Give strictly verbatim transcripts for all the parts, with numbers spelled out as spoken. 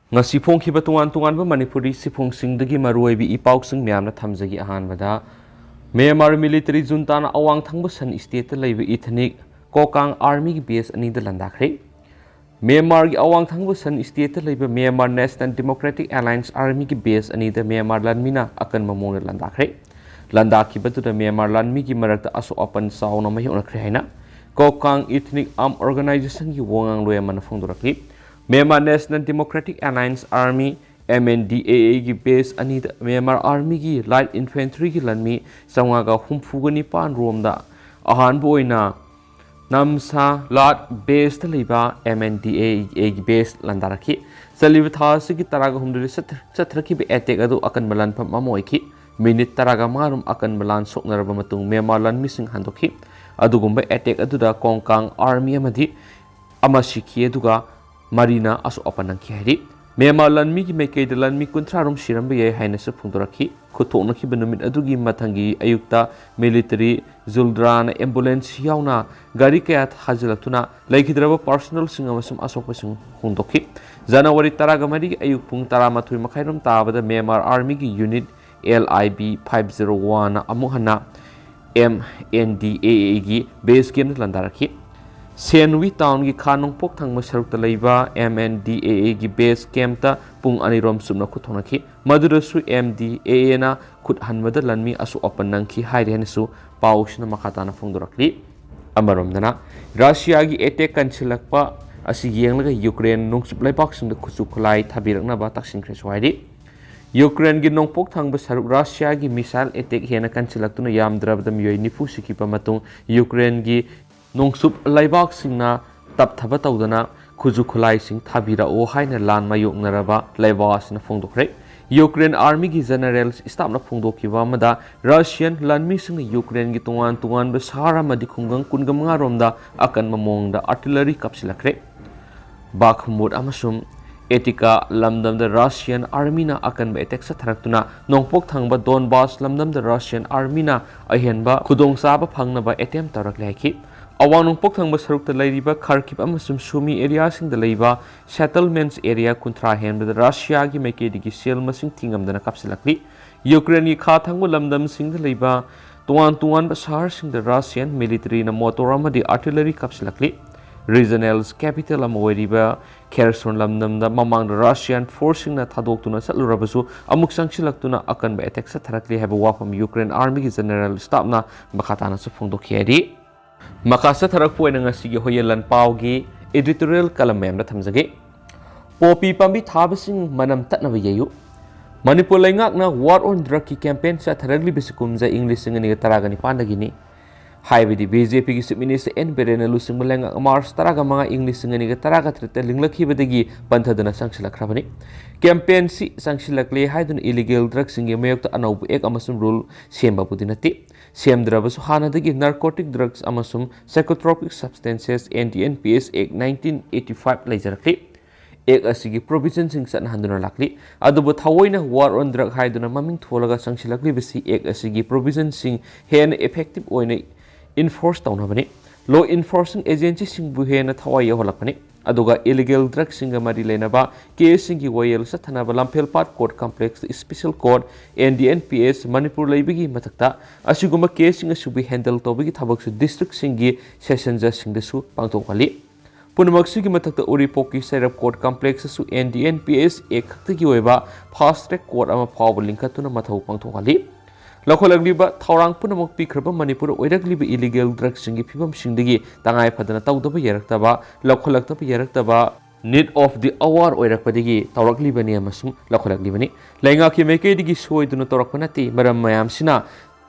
ꯉꯁꯤ ꯐꯣꯡꯈꯤꯕ ꯇꯣꯉꯥꯟ ꯇꯣꯉꯥꯟꯕ ꯃꯅꯤꯄꯨꯔꯤ ꯁꯤꯐꯣꯡꯁꯤꯡꯗꯒꯤ ꯃꯔꯨꯑꯣꯏꯕ ꯏ ꯄꯥꯎꯁꯤꯡ ꯃꯌꯥꯝꯅ ꯊꯝꯖꯒꯦ꯫ ꯑꯍꯥꯟꯕꯗ, ꯃ꯭ꯌꯥꯟꯃꯥꯔ ꯃꯤꯂꯤꯇꯔꯤ ꯖꯨꯟꯇꯥꯅ ꯑꯋꯥꯡ ꯊꯪꯕ ꯁꯟ ꯁ꯭ꯇꯦꯠꯇ ꯂꯩꯕ ꯏꯊꯅꯤꯛ ꯀꯣꯀꯥꯡ ꯑꯥꯔꯃꯤꯒꯤ ꯕꯦꯁ ꯑꯅꯤꯗ ꯂꯥꯟꯗꯥꯈ꯭ꯔꯦ꯫ ꯃ꯭ꯌꯥꯟꯃꯥꯔꯒꯤ ꯑꯋꯥꯡ ꯊꯪꯕ ꯁꯟ ꯁ꯭ꯇꯦꯠꯇ ꯂꯩꯕ ꯃ꯭ꯌꯥꯟꯃꯥꯔ ꯅꯦꯁꯅꯦꯜ ꯗꯦꯃꯣꯀ꯭ꯔꯦꯇꯤꯛ ꯑꯦꯂꯥꯏꯟꯁ ꯑꯥꯔꯃꯤꯒꯤ ꯕꯦꯁ ꯑꯅꯤꯗ ꯃ꯭ꯌꯥꯟꯃꯥꯔ ꯂꯥꯟꯃꯤꯅ ꯑꯀꯟꯕ ꯃꯑꯣꯡꯗ ꯂꯥꯟꯗꯥꯈ꯭ꯔꯦ꯫ ꯂꯥꯟꯗꯥꯈꯤꯕꯗꯨꯗ ꯃ꯭ꯌꯥꯟꯃꯥꯔ ꯂꯥꯟꯃꯤꯒꯤ ꯃꯔꯛꯇ ꯑꯁꯣꯛ ꯑꯄꯟ ꯆꯥꯎꯅ ꯃꯥꯌꯣꯛꯅꯈ꯭ꯔꯦ ꯍꯥꯏꯅ ꯀꯣꯀꯥꯡ ꯏꯊꯅꯤꯛ ꯑꯥꯔꯝ ꯑꯣꯔꯒꯅꯥꯏꯖꯦꯁꯟꯒꯤ ꯋꯥ ꯉꯥꯡꯂꯣꯏ ꯑꯃꯅ ꯐꯣꯡꯗꯣꯔꯛꯂꯤ꯫ Myanmar National Democratic Alliance Army, M N D A ꯑꯦꯒꯤ ꯕꯦꯁ ꯑꯅꯤꯗ ꯃ꯭ꯌꯥꯟꯃꯥꯔ ꯑꯥꯔꯃꯤꯒꯤ ꯂꯥꯏꯠ ꯏꯟꯐꯦꯟꯇ꯭ꯔꯤꯒꯤ ꯂꯥꯟꯃꯤ ꯆꯥꯝꯃꯉꯥꯒ ꯍꯨꯝꯐꯨꯒ ꯅꯤꯄꯥꯟ ꯔꯣꯝꯗ ꯑꯍꯥꯟꯕ ꯑꯣꯏꯅ ꯅꯝꯁꯥ ꯂꯥꯠ ꯕꯦꯁꯇ ꯂꯩꯕ ꯑꯦꯝ ꯑꯦꯟ ꯗꯤ ꯑꯦ ꯑꯦꯒꯤ ꯕꯦꯁ ꯂꯥꯟꯗꯥꯔꯛꯈꯤ꯫ ꯆꯠꯂꯤꯕ ꯊꯥ ꯑꯁꯤꯒꯤ ꯇꯔꯥꯒ ꯍꯨꯝꯗꯣꯏꯗ ꯆꯠꯊ-, ꯆꯠꯊꯔꯛꯈꯤꯕ ꯑꯦꯇꯦꯛ ꯑꯗꯨ ꯑꯀꯟꯕ ꯂꯥꯟꯐꯝ ꯑꯃ ꯑꯣꯏꯈꯤ꯫ ꯃꯤꯅꯤꯠ ꯇꯔꯥꯒ ꯃꯉꯥ ꯔꯣꯝ ꯑꯀꯟꯕ ꯂꯥꯟ ꯁꯣꯛꯅꯔꯕ ꯃꯇꯨꯡ ꯃ꯭ꯌꯥꯟꯃꯥꯔ ꯂꯥꯟꯃꯤꯁꯤꯡ ꯍꯟꯗꯣꯛꯈꯤ꯫ ꯑꯗꯨꯒꯨꯝꯕ ꯑꯦꯇꯦꯛ ꯑꯗꯨꯗ ꯀꯣꯡꯀꯥꯡ ꯑꯥꯔꯃꯤ ꯑꯃꯗꯤ ꯑꯃ ꯁꯤꯈꯤ, ꯑꯗꯨꯒ ꯃꯔꯤꯅ ꯑꯁꯣꯛ ꯑꯄꯟ ꯅꯪꯈꯤ ꯍꯥꯏꯔꯤ꯫ ꯃ꯭ꯌꯥꯟꯃꯥꯔ ꯂꯥꯟꯃꯤꯒꯤ ꯃꯥꯏꯀꯩꯗ ꯂꯥꯟꯃꯤ ꯀꯨꯟꯊ꯭ꯔꯥ ꯔꯣꯝ ꯁꯤꯔꯝꯕ ꯌꯥꯏ ꯍꯥꯏꯅꯁꯨ ꯐꯣꯡꯗꯣꯔꯛꯈꯤ꯫ ꯈꯨꯠꯊꯣꯛꯅꯈꯤꯕ ꯅꯨꯃꯤꯠ ꯑꯗꯨꯒꯤ ꯃꯊꯪꯒꯤ ꯑꯌꯨꯛꯇ ꯃꯤꯂꯤꯇꯔꯤ ꯖꯨꯜꯗ꯭ꯔꯥꯅ ꯑꯦꯝꯕꯨꯂꯦꯟꯁ ꯌꯥꯎꯅ ꯒꯥꯔꯤ ꯀꯌꯥ ꯊꯥꯖꯤꯜꯂꯛꯇꯨꯅ ꯂꯩꯈꯤꯗ꯭ꯔꯕ ꯄꯥꯔꯁꯣꯅꯦꯜꯁꯤꯡ ꯑꯃꯁꯨꯡ ꯑꯁꯣꯛꯄꯁꯤꯡ ꯍꯣꯡꯗꯣꯛꯈꯤ꯫ ꯖꯅꯋꯥꯔꯤ ꯇꯔꯥꯒ ꯃꯔꯤ ꯑꯌꯨꯛ ꯄꯨꯡ ꯇꯔꯥꯃꯥꯊꯣꯏ ꯃꯈꯥꯏ ꯔꯣꯝ ꯇꯥꯕꯗ ꯃ꯭ꯌꯥꯟꯃꯥꯔ ꯑꯥꯔꯃꯤꯒꯤ ꯌꯨꯅꯤꯠ ꯑꯦꯜ ꯑꯥꯏ ꯕꯤ ꯐꯥꯏꯚ ꯖꯦꯔꯣ ꯋꯥꯟꯅ ꯑꯃꯨꯛ ꯍꯟꯅ ꯑꯦꯝ ꯑꯦꯟ ꯗꯤ ꯑꯦ ꯑꯦꯒꯤ ꯕꯦꯁ ꯀꯦꯝꯞꯇ ꯂꯥꯟꯗꯥꯔꯛꯈꯤ꯫ ꯁꯦꯟꯋꯤ ꯇꯥꯎꯟꯒꯤ ꯈꯥ ꯅꯣꯡꯄꯣꯛ ꯊꯪꯕ ꯁꯔꯨꯛꯇ ꯂꯩꯕ ꯑꯦꯝ ꯑꯦꯟ ꯗꯤ ꯑꯦ ꯑꯦꯒꯤ ꯕꯦꯁ ꯀꯦꯝꯞꯇ ꯄꯨꯡ ꯑꯅꯤꯔꯣꯝ ꯆꯨꯞꯅ ꯈꯨꯠ ꯊꯣꯛꯅꯈꯤ꯫ ꯃꯗꯨꯗꯁꯨ ꯑꯦꯝ ꯗꯤ ꯑꯦ ꯑꯦꯅ ꯈꯨꯠ ꯍꯟꯕꯗ ꯂꯥꯟꯃꯤ ꯑꯁꯣꯛ ꯑꯄꯟ ꯅꯪꯈꯤ ꯍꯥꯏꯔꯤ ꯍꯥꯏꯅꯁꯨ ꯄꯥꯎꯁꯤꯅ ꯃꯈꯥ ꯇꯥꯅ ꯐꯣꯡꯗꯣꯔꯛꯂꯤ꯫ ꯑꯃꯔꯣꯝꯗꯅ, ꯔꯁꯤꯌꯥꯒꯤ ꯑꯦꯇꯦꯛ ꯀꯟꯁꯤꯜꯂꯛꯄ ꯑꯁꯤ ꯌꯦꯡꯂꯒ ꯌꯨꯀ꯭ꯔꯦꯟ ꯅꯣꯡꯆꯨꯞ ꯂꯩꯕꯥꯛꯁꯤꯡꯗ ꯈꯨꯠꯁꯨ ꯈꯨꯠꯂꯥꯏ ꯊꯥꯕꯤꯔꯛꯅꯕ ꯇꯛꯁꯤꯟꯈ꯭ꯔꯦꯁꯨ ꯍꯥꯏꯔꯤ꯫ ꯌꯨꯀ꯭ꯔꯦꯟꯒꯤ ꯅꯣꯡꯄꯣꯛ ꯊꯪꯕ ꯁꯔꯨꯛ ꯔꯁꯤꯌꯥꯒꯤ ꯃꯤꯁꯥꯏꯜ ꯑꯦꯇꯦꯛ ꯍꯦꯟꯅ ꯀꯟꯁꯤꯜꯂꯛꯇꯨꯅ ꯌꯥꯝꯗ꯭ꯔꯕꯗ ꯃꯤꯑꯣꯏ ꯅꯤꯐꯨ ꯁꯤꯈꯤꯕ ꯃꯇꯨꯡ ꯌꯨꯀ꯭ꯔꯦꯟꯒꯤ ꯅꯣꯡꯆꯨꯞ ꯂꯩꯕꯥꯛꯁꯤꯡꯅ ꯇꯞꯊꯕ ꯇꯧꯗꯅ ꯈꯨꯠꯁꯨ ꯈꯨꯠꯂꯥꯏꯁꯤꯡ ꯊꯥꯕꯤꯔꯛꯑꯣ ꯍꯥꯏꯅ ꯂꯥꯟ ꯃꯥꯌꯣꯛꯅꯔꯕ ꯂꯩꯕꯥꯛ ꯑꯁꯤꯅ ꯐꯣꯡꯗꯣꯛꯈ꯭ꯔꯦ꯫ ꯌꯨꯀ꯭ꯔꯦꯟ ꯑꯥꯔꯃꯤꯒꯤ ꯖꯦꯅꯔꯦꯜ ꯁ꯭ꯇꯥꯐꯅ ꯐꯣꯡꯗꯣꯛꯈꯤꯕ ꯑꯃꯗ, ꯔꯁꯤꯌꯟ ꯂꯥꯟꯃꯤꯁꯤꯡꯅ ꯌꯨꯀ꯭ꯔꯦꯟꯒꯤ ꯇꯣꯉꯥꯟ ꯇꯣꯉꯥꯟꯕ ꯁꯍꯔ ꯑꯃꯗꯤ ꯈꯨꯡꯒꯪ ꯀꯨꯟꯒ ꯃꯉꯥ ꯔꯣꯝꯗ ꯑꯀꯟꯕ ꯃꯑꯣꯡꯗ ꯑꯥꯔꯇꯤꯂꯔꯤ ꯀꯥꯞꯁꯤꯜꯂꯛꯈ꯭ꯔꯦ꯫ ꯕꯥꯈꯃꯨꯠ ꯑꯃꯁꯨꯡ ꯑꯦꯇꯤꯀꯥ ꯂꯝꯗꯝꯗ ꯔꯁꯤꯌꯟ ꯑꯥꯔꯃꯤꯅ ꯑꯀꯟꯕ ꯑꯦꯇꯦꯛ ꯆꯠꯊꯔꯛꯇꯨꯅ ꯅꯣꯡꯄꯣꯛ ꯊꯪꯕ ꯗꯣꯟꯕꯥꯁ ꯂꯝꯗꯝꯗ ꯔꯁꯤꯌꯟ ꯑꯥꯔꯃꯤꯅ ꯑꯍꯦꯟꯕ ꯈꯨꯗꯣꯡꯆꯥꯕ ꯐꯪꯅꯕ ꯑꯦꯇꯦꯝ ꯇꯧꯔꯛꯂꯦ ꯍꯥꯏꯈꯤ꯫ ꯑꯋꯥꯡ ꯅꯣꯡꯄꯣꯛ ꯊꯪꯕ ꯁꯔꯨꯛꯇ ꯂꯩꯔꯤꯕ ꯈꯥꯔꯀꯤꯞ ꯑꯃꯁꯨꯡ ꯁꯨꯃꯤ ꯑꯦꯔꯤꯌꯥꯁꯤꯡꯗ ꯂꯩꯕ ꯁꯦꯇꯜꯃꯦꯟꯠꯁ ꯑꯦꯔꯤꯌꯥ ꯀꯨꯟꯊ꯭ꯔꯥ ꯍꯦꯟꯕꯗ ꯔꯁꯤꯌꯥꯒꯤ ꯃꯥꯏꯀꯩꯗꯒꯤ ꯁꯦꯜ ꯃꯁꯤꯡ ꯊꯤꯉꯝꯗꯅ ꯀꯥꯞꯁꯤꯜꯂꯛꯂꯤ꯫ ꯌꯨꯀ꯭ꯔꯦꯟꯒꯤ ꯈꯥ ꯊꯪꯕ ꯂꯝꯗꯝꯁꯤꯡꯗ ꯂꯩꯕ ꯇꯣꯉꯥꯟ ꯇꯣꯉꯥꯟꯕ ꯁꯍꯔꯁꯤꯡꯗ ꯔꯁꯤꯌꯥꯟ ꯃꯤꯂꯤꯇꯔꯤꯅ ꯃꯣꯇꯣꯔ ꯑꯃꯗꯤ ꯑꯥꯔꯇꯤꯂꯔꯤ ꯀꯥꯞꯁꯤꯜꯂꯛꯂꯤ꯫ ꯔꯤꯖꯅꯦꯜ ꯀꯦꯄꯤꯇꯦꯜ ꯑꯃ ꯑꯣꯏꯔꯤꯕ ꯈꯦꯔꯁꯣꯟ ꯂꯝꯗꯝꯗ ꯃꯃꯥꯡꯗ ꯔꯁꯤꯌꯥꯟ ꯐꯣꯔꯁꯁꯤꯡꯅ ꯊꯥꯗꯣꯛꯇꯨꯅ ꯆꯠꯂꯨꯔꯕꯁꯨ ꯑꯃꯨꯛ ꯆꯪꯁꯤꯜꯂꯛꯇꯨꯅ ꯑꯀꯟꯕ ꯑꯦꯇꯦꯛ ꯆꯠꯊꯔꯛꯂꯤ ꯍꯥꯏꯕ ꯋꯥꯐꯝ ꯌꯨꯀ꯭ꯔꯦꯟ ꯑꯥꯔꯃꯤꯒꯤ ꯖꯦꯅꯔꯦꯜ ꯁ꯭ꯇꯥꯐꯅ ꯃꯈꯥ ꯇꯥꯅꯁꯨ ꯐꯣꯡꯗꯣꯛꯈꯤ ꯍꯥꯏꯔꯤ꯫ ꯃꯈꯥ ꯆꯠꯊꯔꯛꯄ ꯑꯣꯏꯅ ꯉꯁꯤꯒꯤ ꯍꯣꯌꯦꯜ ꯂꯥꯟꯄꯥꯎꯒꯤ editorial column ꯃꯌꯥꯝꯗ ꯊꯝꯖꯒꯦ꯫ ꯄꯣꯄꯤ ꯄꯥꯝꯕꯤ ꯊꯥꯕꯁꯤꯡ ꯃꯅꯝ ꯇꯠꯅꯕ ꯌꯩꯌꯨ꯫ ꯃꯅꯤꯄꯨꯔ ꯂꯩꯉꯥꯛꯅ War on Drugꯀꯤ campaign ꯆꯠꯊꯔꯛꯂꯤꯕꯁꯤ ꯀꯨꯝꯖꯥ ꯏꯪ ꯂꯤꯁꯤꯡ ꯑꯅꯤꯒ ꯇꯔꯥꯒ ꯅꯤꯄꯥꯟꯗꯒꯤꯅꯤ꯫ ꯍꯥꯏꯕꯗꯤ BJPꯒꯤ Chief Minister ꯑꯦꯟ ꯕꯤꯔꯦꯟꯅ ꯂꯨꯆꯤꯡꯕ ꯂꯩꯉꯥꯛ ꯃꯥꯔꯆ ꯇꯔꯥꯒ ꯃꯉꯥ ꯏꯪ ꯂꯤꯁꯤꯡ ꯑꯅꯤꯒ ꯇꯔꯥꯒ ꯇꯔꯦꯠꯇ ꯂꯤꯡꯂꯛꯈꯤꯕꯗꯒꯤ ꯄꯟꯊꯗꯅ ꯆꯪꯁꯤꯜꯂꯛꯈ꯭ꯔꯕꯅꯤ꯫ Campaignꯁꯤ ꯆꯪꯁꯤꯜꯂꯛꯂꯦ ꯍꯥꯏꯗꯨꯅ illegal drugꯁꯤꯡꯒꯤ ꯃꯥꯌꯣꯛꯇ ꯑꯅꯧꯕ act ꯑꯃꯁꯨꯡ rule ꯁꯦꯝꯕꯕꯨꯗꯤ ꯅꯠꯇꯦ꯫ ꯁꯦꯝꯗ꯭ꯔꯕꯁꯨ ꯍꯥꯟꯅꯗꯒꯤ Narcotic Drugs ꯑꯃꯁꯨꯡ Psychotropic Substances and the NPS Act nineteen eighty five ꯂꯩꯖꯔꯛꯂꯤ꯫ Act ꯑꯁꯤꯒꯤ provisionꯁꯤꯡ ꯆꯠꯅꯍꯟꯗꯨꯅ ꯂꯥꯛꯂꯤ꯫ ꯑꯗꯨꯕꯨ ꯊꯑꯣꯏꯅ War on Drug ꯍꯥꯏꯗꯨꯅ ꯃꯃꯤꯡ ꯊꯣꯜꯂꯒ ꯆꯪꯁꯤꯜꯂꯛꯂꯤꯕꯁꯤ Act ꯑꯁꯤꯒꯤ provisionꯁꯤꯡ ꯍꯦꯟꯅ effective ꯑꯣꯏꯅ enforce ꯇꯧꯅꯕꯅꯤ꯫ Law enforcing agencyꯁꯤꯡꯕꯨ ꯍꯦꯟꯅ ꯊꯋꯥꯏ ꯌꯥꯎꯍꯜꯂꯛꯄꯅꯤ꯫ ꯑꯗꯨꯒ illegal drugꯁꯤꯡꯒ ꯃꯔꯤ ꯂꯩꯅꯕ caseꯁꯤꯡꯒꯤ ꯋꯥꯌꯦꯜ ꯆꯠꯊꯅꯕ ꯂꯝꯐꯦꯜꯄꯥꯠ court complexꯇ special court and the NPS Manipur ꯂꯩꯕꯒꯤ ꯃꯊꯛꯇ ꯑꯁꯤꯒꯨꯝꯕ caseꯁꯤꯡ ꯑꯁꯤꯕꯨ handle ꯇꯧꯕꯒꯤ ꯊꯕꯛꯁꯨ districtꯁꯤꯡꯒꯤ session judgeꯁꯤꯡꯗꯁꯨ ꯄꯥꯡꯊꯣꯛꯍꯜꯂꯤ꯫ ꯄꯨꯝꯅꯃꯛꯁꯤꯒꯤ ꯃꯊꯛꯇ ꯎꯔꯤꯄꯣꯛꯀꯤ ꯁꯩꯔꯞ court complexꯇꯁꯨ and the NPS Act ꯈꯛꯇꯒꯤ ꯑꯣꯏꯕ fast track court ꯑꯃ ꯐꯥꯎꯕ ꯂꯤꯡꯈꯠꯇꯨꯅ ꯃꯊꯧ ꯄꯥꯡꯊꯣꯛꯍꯜꯂꯤ꯫ ꯂꯧꯈꯠꯂꯛꯂꯤꯕ ꯊꯧꯔꯥꯡ ꯄꯨꯝꯅꯃꯛ ꯄꯤꯈ꯭ꯔꯕ ꯃꯅꯤꯄꯨꯔꯗ ꯑꯣꯏꯔꯛꯂꯤꯕ illegal drugꯁꯤꯡꯒꯤ ꯐꯤꯕꯝꯁꯤꯡꯗꯒꯤ ꯇꯉꯥꯏ ꯐꯗꯅ ꯇꯧꯗꯕ ꯌꯥꯔꯛꯇꯕ, ꯂꯧꯈꯠꯂꯛꯇꯕ ꯌꯥꯔꯛꯇꯕ, need of the hour ꯑꯣꯏꯔꯛꯄꯗꯒꯤ ꯇꯧꯔꯛꯂꯤꯕꯅꯤ ꯑꯃꯁꯨꯡ ꯂꯧꯈꯠꯂꯛꯂꯤꯕꯅꯤ꯫ ꯂꯩꯉꯥꯛꯀꯤ ꯃꯥꯏꯀꯩꯗꯒꯤ ꯁꯣꯏꯗꯨꯅ ꯇꯧꯔꯛꯄ ꯅꯠꯇꯦ, ꯃꯔꯝ ꯃꯌꯥꯝꯁꯤꯅ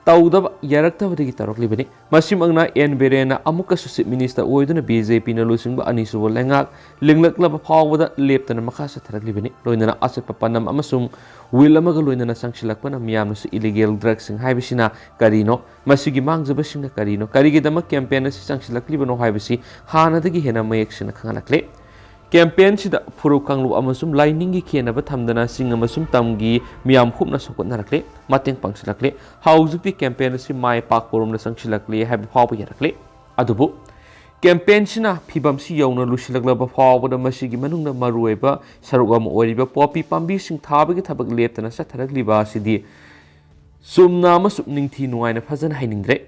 ꯇꯧꯗꯕ ꯌꯥꯔꯛꯇꯕꯗꯒꯤ ꯇꯧꯔꯛꯂꯤꯕꯅꯤ꯫ ꯃꯁꯤꯃꯛꯅ ꯑꯦꯟ ꯕꯤꯔꯦꯟꯅ ꯑꯃꯨꯛꯀꯁꯨ Chief Minister ꯑꯣꯏꯗꯨꯅ BJPꯅ ꯂꯨꯆꯤꯡꯕ ꯑꯅꯤꯁꯨꯕ ꯂꯩꯉꯥꯛ ꯂꯤꯡꯂꯛꯂꯕ ꯐꯥꯎꯕꯗ ꯂꯦꯞꯇꯅ ꯃꯈꯥ ꯆꯠꯊꯔꯛꯂꯤꯕꯅꯤ꯫ ꯂꯣꯏꯅꯅ ꯑꯆꯠꯄ ꯄꯥꯟꯗꯝ ꯑꯃꯁꯨꯡ will ꯑꯃꯒ ꯂꯣꯏꯅꯅ ꯆꯪꯁꯤꯜꯂꯛꯄꯅ ꯃꯤꯌꯥꯝꯅꯁꯨ illegal drugꯁꯤꯡ ꯍꯥꯏꯕꯁꯤꯅ ꯀꯔꯤꯅꯣ, ꯃꯁꯤꯒꯤ ꯃꯥꯡꯖꯕꯁꯤꯡꯅ ꯀꯔꯤꯅꯣ, ꯀꯔꯤꯒꯤꯗꯃꯛ campaign ꯑꯁꯤ ꯆꯪꯁꯤꯜꯂꯛꯂꯤꯕꯅꯣ ꯍꯥꯏꯕꯁꯤ ꯍꯥꯟꯅꯗꯒꯤ ꯍꯦꯟꯅ ꯃꯌꯦꯛ ꯁꯦꯡꯅ ꯈꯪꯍꯜꯂꯛꯂꯦ꯫ Campaignꯁꯤꯗ ꯐꯨꯔꯨꯞ ꯀꯥꯡꯂꯨꯞ ꯑꯃꯁꯨꯡ ꯂꯥꯏꯅꯤꯡꯒꯤ ꯈꯦꯟꯅꯕ ꯊꯝꯗꯅ ꯆꯤꯡ ꯑꯃꯁꯨꯡ ꯇꯝꯒꯤ ꯃꯤꯌꯥꯝ ꯍꯨꯞꯅ ꯁꯧꯒꯠꯅꯔꯛꯂꯦ, ꯃꯇꯦꯡ ꯄꯥꯡꯁꯤꯜꯂꯛꯂꯦ꯫ ꯍꯧꯖꯤꯛꯇꯤ campaign ꯑꯁꯤ ꯃꯥꯏ ꯄꯥꯛꯄꯔꯣꯝꯗ ꯆꯪꯁꯤꯜꯂꯛꯂꯦ ꯍꯥꯏꯕ ꯐꯥꯎꯕ ꯌꯥꯔꯛꯂꯦ꯫ ꯑꯗꯨꯕꯨ campaignꯁꯤꯅ ꯐꯤꯕꯝꯁꯤ ꯌꯧꯅ ꯂꯨꯁꯤꯜꯂꯛꯂꯕ ꯐꯥꯎꯕꯗ ꯃꯁꯤꯒꯤ ꯃꯅꯨꯡꯗ ꯃꯔꯨꯑꯣꯏꯕ ꯁꯔꯨꯛ ꯑꯃ ꯑꯣꯏꯔꯤꯕ poppy ꯄꯥꯝꯕꯤꯁꯤꯡ ꯊꯥꯕꯒꯤ ꯊꯕꯛ ꯂꯦꯞꯇꯅ ꯆꯠꯊꯔꯛꯂꯤꯕ ꯑꯁꯤꯗꯤ ꯆꯨꯝꯅ ꯑꯃꯁꯨꯡ ꯅꯤꯡꯊꯤ ꯅꯨꯡꯉꯥꯏꯅ ꯐꯖꯅ ꯍꯥꯏꯅꯤꯡꯗ꯭ꯔꯦ꯫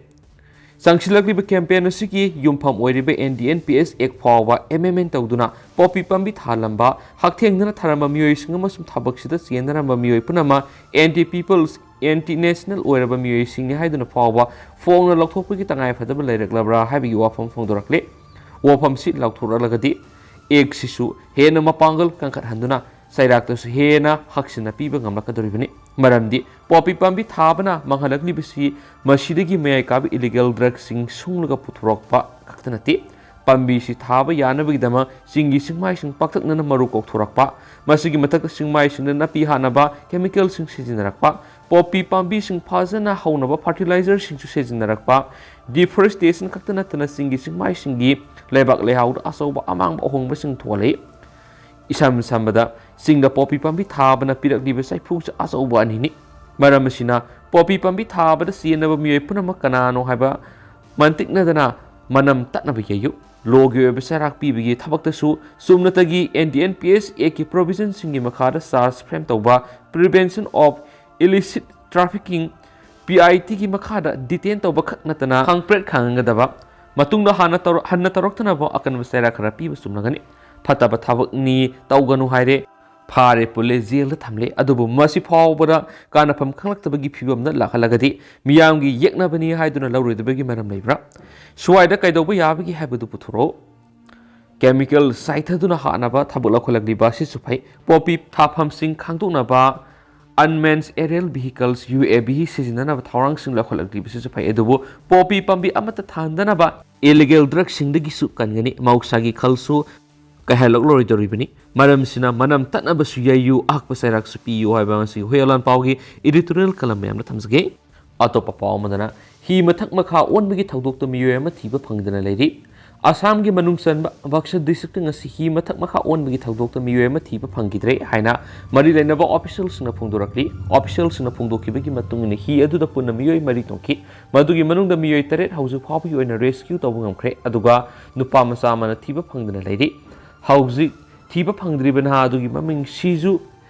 ꯆꯪꯁꯤꯜꯂꯛꯂꯤꯕ campaign ꯑꯁꯤꯒꯤ ꯌꯨꯝꯐꯝ ꯑꯣꯏꯔꯤꯕ N D N P S Act ꯐꯥꯎꯕ amendment ꯇꯧꯗꯨꯅ poppy ꯄꯥꯝꯕꯤ ꯊꯥꯍꯜꯂꯝꯕ, ꯍꯛꯊꯦꯡꯅꯅ ꯊꯥꯔꯝꯕ ꯃꯤꯑꯣꯏꯁꯤꯡ ꯑꯃꯁꯨꯡ ꯊꯕꯛꯁꯤꯗ ꯆꯦꯟꯅꯔꯝꯕ ꯃꯤꯑꯣꯏ ꯄꯨꯝꯅꯃꯛ anti people's, anti national ꯑꯣꯏꯔꯕ ꯃꯤꯑꯣꯏꯁꯤꯡꯅꯤ ꯍꯥꯏꯗꯨꯅ ꯐꯥꯎꯕ ꯐꯣꯡꯅ ꯂꯧꯊꯣꯛꯄꯒꯤ ꯇꯉꯥꯏꯐꯗꯕ ꯂꯩꯔꯛꯂꯕ꯭ꯔꯥ ꯍꯥꯏꯕꯒꯤ ꯋꯥꯐꯝ ꯐꯣꯡꯗꯣꯔꯛꯂꯤ꯫ ꯋꯥꯐꯝꯁꯤ ꯂꯥꯎꯊꯣꯔꯛꯂꯒꯗꯤ Actꯁꯤꯁꯨ ꯍꯦꯟꯅ ꯃꯄꯥꯡꯒꯜ ꯀꯟꯈꯠꯍꯟꯗꯨꯅ ꯆꯩꯔꯥꯛꯇꯁꯨ ꯍꯦꯟꯅ ꯍꯛꯁꯤꯟꯅ ꯄꯤꯕ ꯉꯝꯂꯛꯀꯗꯧꯔꯤꯕꯅꯤ꯫ ꯃꯔꯝꯗꯤ poppy ꯄꯥꯝꯕꯤ ꯊꯥꯕꯅ ꯃꯥꯡꯍꯜꯂꯛꯂꯤꯕꯁꯤ ꯃꯁꯤꯗꯒꯤ ꯃꯌꯥꯏ ꯀꯥꯕ illegal drugꯁꯤꯡ ꯁꯨꯡꯂꯒ ꯄꯨꯊꯣꯔꯛꯄ ꯈꯛꯇ ꯅꯠꯇꯦ, ꯄꯥꯝꯕꯤꯁꯤ ꯊꯥꯕ ꯌꯥꯅꯕꯒꯤꯗꯃꯛ ꯆꯤꯡꯒꯤ ꯆꯤꯡꯃꯥꯏꯁꯤꯡ ꯄꯥꯛꯇꯛꯅꯅ ꯃꯔꯨ ꯀꯣꯛꯊꯣꯔꯛꯄ, ꯃꯁꯤꯒꯤ ꯃꯊꯛꯇ ꯆꯤꯡꯃꯥꯏꯁꯤꯡꯗ ꯅꯥꯄꯤ ꯍꯥꯠꯅꯕ chemicalꯁꯤꯡ ꯁꯤꯖꯤꯟꯅꯔꯛꯄ, poppy ꯄꯥꯝꯕꯤꯁꯤꯡ ꯐꯖꯅ ꯍꯧꯅꯕ fertilizerꯁꯤꯡꯁꯨ ꯁꯤꯖꯤꯟꯅꯔꯛꯄ, deforestation ꯈꯛꯇ ꯅꯠꯇꯅ ꯆꯤꯡꯒꯤ ꯆꯤꯡꯃꯥꯏꯁꯤꯡꯒꯤ ꯂꯩꯕꯥꯛ ꯂꯩꯍꯥꯎꯗ ꯑꯆꯧꯕ ꯑꯃꯥꯡꯕ ꯑꯍꯣꯡꯕꯁꯤꯡ ꯊꯣꯛꯍꯜꯂꯛꯏ꯫ ꯏꯁꯝ ꯁꯝꯕꯗ, ꯆꯤꯡꯗ poppy ꯄꯥꯝꯕꯤ ꯊꯥꯕꯅ ꯄꯤꯔꯛꯂꯤꯕ ꯆꯩꯐꯨꯁꯨ ꯑꯆꯧꯕ ꯑꯅꯤꯅꯤ꯫ ꯃꯔꯝ ꯑꯁꯤꯅ, poppy ꯄꯥꯝꯕꯤ ꯊꯥꯕꯗ ꯆꯦꯟꯅꯕ ꯃꯤꯑꯣꯏ ꯄꯨꯝꯅꯃꯛ ꯀꯅꯥꯅꯣ ꯍꯥꯏꯕ ꯃꯟꯇꯤꯛꯅꯗꯅ ꯃꯅꯝ ꯇꯠꯅꯕ ꯌꯩꯌꯨ꯫ Lawꯒꯤ ꯑꯣꯏꯕ ꯆꯩꯔꯥꯛ ꯄꯤꯕꯒꯤ ꯊꯕꯛꯇꯁꯨ ꯆꯨꯝꯅꯇꯒꯤ N D N P S Actꯀꯤ provisionꯁꯤꯡꯒꯤ ꯃꯈꯥꯗ charge frame ꯇꯧꯕ, prevention of illicit trafficking, P I Tꯒꯤ ꯃꯈꯥꯗ detain ꯇꯧꯕ ꯈꯛ ꯅꯠꯇꯅ ꯈꯪꯄ꯭ꯔꯦꯛ ꯈꯪꯍꯟꯒꯗꯕ, ꯃꯇꯨꯡꯗ ꯍꯥꯟꯅ ꯇꯧꯔ-, ꯍꯟꯅ ꯇꯧꯔꯛꯇꯅꯕ ꯑꯀꯟꯕ ꯆꯩꯔꯥꯛ ꯈꯔ ꯄꯤꯕ ꯆꯨꯝꯂꯒꯅꯤ꯫ ꯐꯠꯇꯕ ꯊꯕꯛꯅꯤ, ꯇꯧꯒꯅꯨ ꯍꯥꯏꯔꯦ, ꯐꯥꯔꯦ ꯄꯨꯜꯂꯦ, jailꯗ ꯊꯝꯂꯦ, ꯑꯗꯨꯕꯨ ꯃꯁꯤ ꯐꯥꯎꯕꯗ ꯀꯥꯟꯅꯐꯝ ꯈꯪꯂꯛꯇꯕꯒꯤ ꯐꯤꯕꯝꯗ ꯂꯥꯛꯍꯜꯂꯒꯗꯤ ꯃꯤꯌꯥꯝꯒꯤ ꯌꯦꯛꯅꯕꯅꯤ ꯍꯥꯏꯗꯨꯅ ꯂꯧꯔꯣꯏꯗꯕꯒꯤ ꯃꯔꯝ ꯂꯩꯕ꯭ꯔꯥ? ꯁ꯭ꯋꯥꯏꯗ ꯀꯩꯗꯧꯕ ꯌꯥꯕꯒꯦ ꯍꯥꯏꯕꯗꯨ ꯄꯨꯊꯣꯔꯛꯎ꯫ Chemical ꯆꯥꯏꯊꯗꯨꯅ ꯍꯥꯠꯅꯕ ꯊꯕꯛ ꯂꯧꯈꯠꯂꯛꯂꯤꯕ ꯑꯁꯤꯁꯨ ꯐꯩ꯫ Poppy ꯊꯥꯐꯝꯁꯤꯡ ꯈꯪꯗꯣꯛꯅꯕ unmanned aerial vehicles, U A V, ꯁꯤꯖꯤꯟꯅꯅꯕ ꯊꯧꯔꯥꯡꯁꯤꯡ ꯂꯧꯈꯠꯂꯛꯂꯤꯕꯁꯤꯁꯨ ꯐꯩ꯫ ꯑꯗꯨꯕꯨ poppy ꯄꯥꯝꯕꯤ ꯑꯃꯠꯇ ꯊꯥꯍꯟꯗꯅꯕ illegal drugꯁꯤꯡꯗꯒꯤꯁꯨ ꯀꯟꯒꯅꯤ꯫ ꯃꯍꯧꯁꯥꯒꯤ ꯈꯜꯁꯨ ꯀꯥꯏꯍꯜꯂꯛꯂꯔꯣꯏꯗꯧꯔꯤꯕꯅꯤ꯫ ꯃꯔꯝꯁꯤꯅ ꯃꯅꯝ ꯇꯠꯅꯕꯁꯨ ꯌꯩꯌꯨ, ꯑꯍꯛꯄ ꯆꯩꯔꯥꯛꯁꯨ ꯄꯤꯌꯨ ꯍꯥꯏꯕ ꯉꯁꯤꯒꯤ ꯍꯨꯏꯌꯥꯂꯥꯟ ꯄꯥꯎꯒꯤ editorial column ꯃꯌꯥꯝꯗ ꯊꯝꯖꯒꯦ꯫ ꯑꯇꯣꯞꯄ ꯄꯥꯎ ꯑꯃꯗꯅ, ꯍꯤ ꯃꯊꯛ ꯃꯈꯥ ꯑꯣꯟꯕꯒꯤ ꯊꯧꯗꯣꯛꯇ ꯃꯤꯑꯣꯏ ꯑꯃ ꯊꯤꯕ ꯐꯪꯗꯅ ꯂꯩꯔꯤ꯫ ꯑꯁꯥꯝꯒꯤ ꯃꯅꯨꯡ ꯆꯟꯕ ꯕꯛꯁꯥ ꯗꯤꯁꯇ꯭ꯔꯤꯛꯇ ꯉꯁꯤ ꯍꯤ ꯃꯊꯛ ꯃꯈꯥ ꯑꯣꯟꯕꯒꯤ ꯊꯧꯗꯣꯛꯇ ꯃꯤꯑꯣꯏ ꯑꯃ ꯊꯤꯕ ꯐꯪꯈꯤꯗ꯭ꯔꯦ ꯍꯥꯏꯅ ꯃꯔꯤ ꯂꯩꯅꯕ ꯑꯣꯐꯤꯁꯤꯌꯦꯜꯁꯤꯡꯅ ꯐꯣꯡꯗꯣꯔꯛꯂꯤ꯫ ꯑꯣꯐꯤꯁꯤꯌꯦꯜꯁꯤꯡꯅ ꯐꯣꯡꯗꯣꯛꯈꯤꯕꯒꯤ ꯃꯇꯨꯡ ꯏꯟꯅ ꯍꯤ ꯑꯗꯨꯗ ꯄꯨꯟꯅ ꯃꯤꯑꯣꯏ ꯃꯔꯤ ꯇꯣꯡꯈꯤ꯫ ꯃꯗꯨꯒꯤ ꯃꯅꯨꯡꯗ ꯃꯤꯑꯣꯏ ꯇꯔꯦꯠ ꯍꯧꯖꯤꯛ ꯐꯥꯎꯕꯒꯤ ꯑꯣꯏꯅ ꯔꯦꯁꯀ꯭ꯌꯨ ꯇꯧꯕ ꯉꯝꯈ꯭ꯔꯦ, ꯑꯗꯨꯒ ꯅꯨꯄꯥ ꯃꯆꯥ ꯑꯃꯅ ꯊꯤꯕ ꯐꯪꯗꯅ ꯂꯩꯔꯤ꯫ ꯍꯧꯖꯤꯛ ꯊꯤꯕ ꯐꯪꯗ꯭ꯔꯤꯕ ꯅꯍꯥ ꯑꯗꯨꯒꯤ ꯃꯃꯤꯡ ꯁꯤꯖꯨ